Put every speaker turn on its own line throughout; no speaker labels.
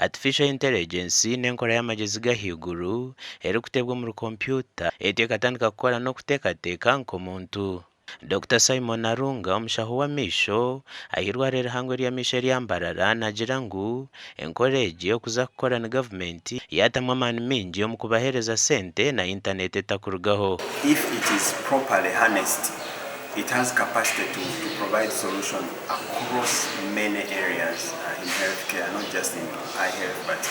Artificial Intelligence n'enkora y'amagyezi g'ahaiguru erikuteebwa omuri kompyuta etyo ekatandika kukora n'okuteekateeka nk'omuntu. Dokita Simon Arunga, omushaho w'amaisho ah'eirwariro erihango ery'amaisho erya Mbarara naagira ngu enkora egi okuza kukora ni gavumenti yaatamu amaani maingi omu kubaheereza sente na intaneti etakurugaho.
If it is properly harnessed, it has capacity to to provide solution across many areas in health care not just in eye health but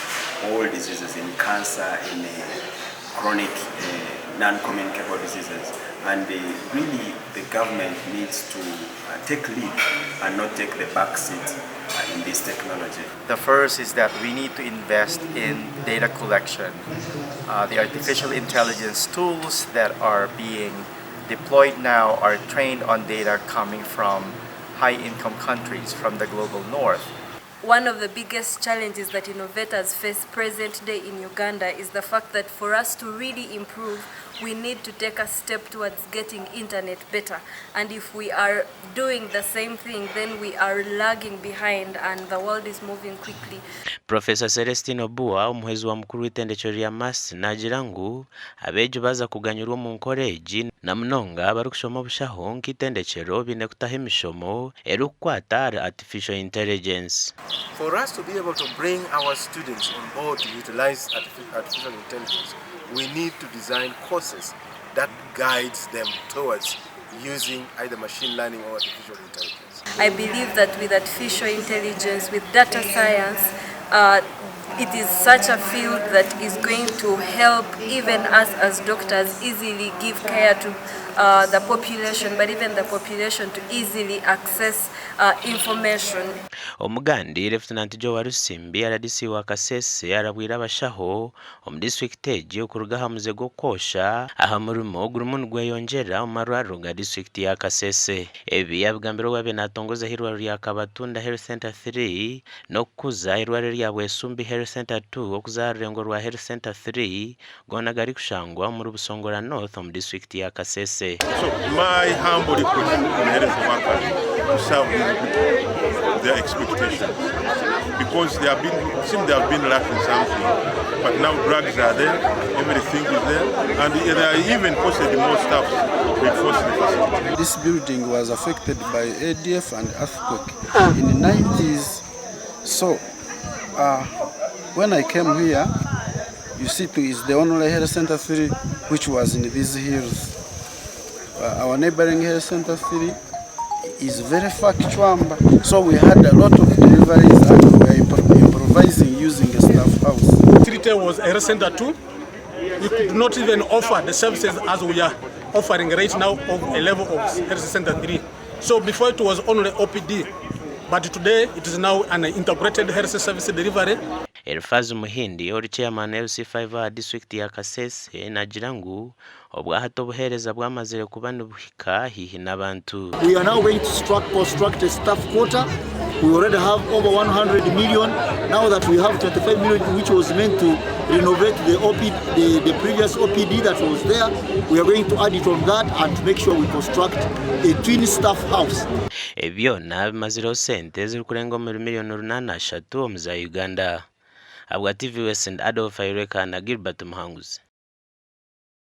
all diseases in cancer, in chronic non-communicable diseases and really the government needs to take lead and not take the back seat in this technology.
The first is that we need to invest in data collection. The artificial intelligence tools that are being deployed now are trained on data coming from high-income countries, from the global north.
One of the biggest challenges that innovators face present day in Uganda is the fact that for us to really improve, we need to take a step towards getting internet better. And if we are doing the same thing, then we are lagging behind and the world is moving quickly.
Professor Celestine Obua, omuhwezi wa mukuru w'eitendekyero rya MUST naagira ngu abeegi baaza kuganyirwa omu nkora egi na munonga abarikushoma obushaho nk'eitendekyero baine kutaho emishomo erikukwata ahari Artificial Intelligence.
For us to be able to bring our students on board to utilize artificial intelligence, we need to design courses that guides them towards using either machine learning or artificial intelligence.
I believe that with artificial intelligence, with data science, it is such a field that is going to help even us as doctors easily give care to the population, but even the population to easily access information.
Omugandi, Lieutenant Joe Walusimbi, rdc wa Kasese arabwire abashaho omu disiturikiti egi okuruga aha muze gw'okwosha aha murimo ogurimu nigweyongyera omu marwariro ga disiturikiti ya Kasese. Ebi yabigambire obu abaire natongozaho eirwariro rya Kabatunda Health Centre 3 n'okukuza eirwariro erya Bwesumbi Health Centre 2 okuza aha rurengo rwa Health Centre 3 goona garikushangwa omuri Busongora North omu disiturikiti ya Kasese.
So my humble request to the health workers to serve these people to their expectations because they have been seem they have been lacking something but now drugs are there, everything is there and they are even posted more staff to enforce the facility.
This building was affected by ADF and earthquake in the 90s. So when I came here, you see, it is the only health center 3 which was in these hills. Our neighboring health center 3 is very far Kichwamba. So we had a lot of deliveries and we were improvising using a staff house.
Facility was a health center 2. We could not even offer the services as we are offering right now of a level of health center 3. So before it was only OPD, but today it is now an integrated health service delivery.
Elifazi Muhindi ori Chairman LC5 aha disiturikiti ya Kasese naagira ngu obwahati obuheereza bwamazire kuba nibuhika haihi n'abantu.
We are now going to struct, construct a staff quarter. We already have over 100 million. Now that we have 25 million, which was meant to renovate the, OP, the, the previous OPD that was there, we are going to add it on that and to make sure we construct a twin staff house.
Ebi byona bimazireho sente ezirikurenga omuri miriyoni runaana ashatu omu za Uganda. Ahabwa TV West ndi Adolf Aireka na Gilbert Muhanguzi.